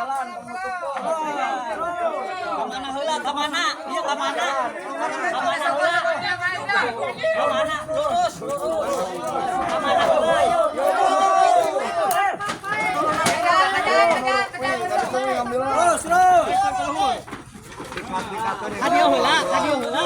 Jalan menutup pos. Kamana heula, kamana? Ieu kamana? Kamana heula? Kamana? Lurus, lurus. Kamana heula, yuk. Terus, terus. Ka dieu heula, ka dieu heula.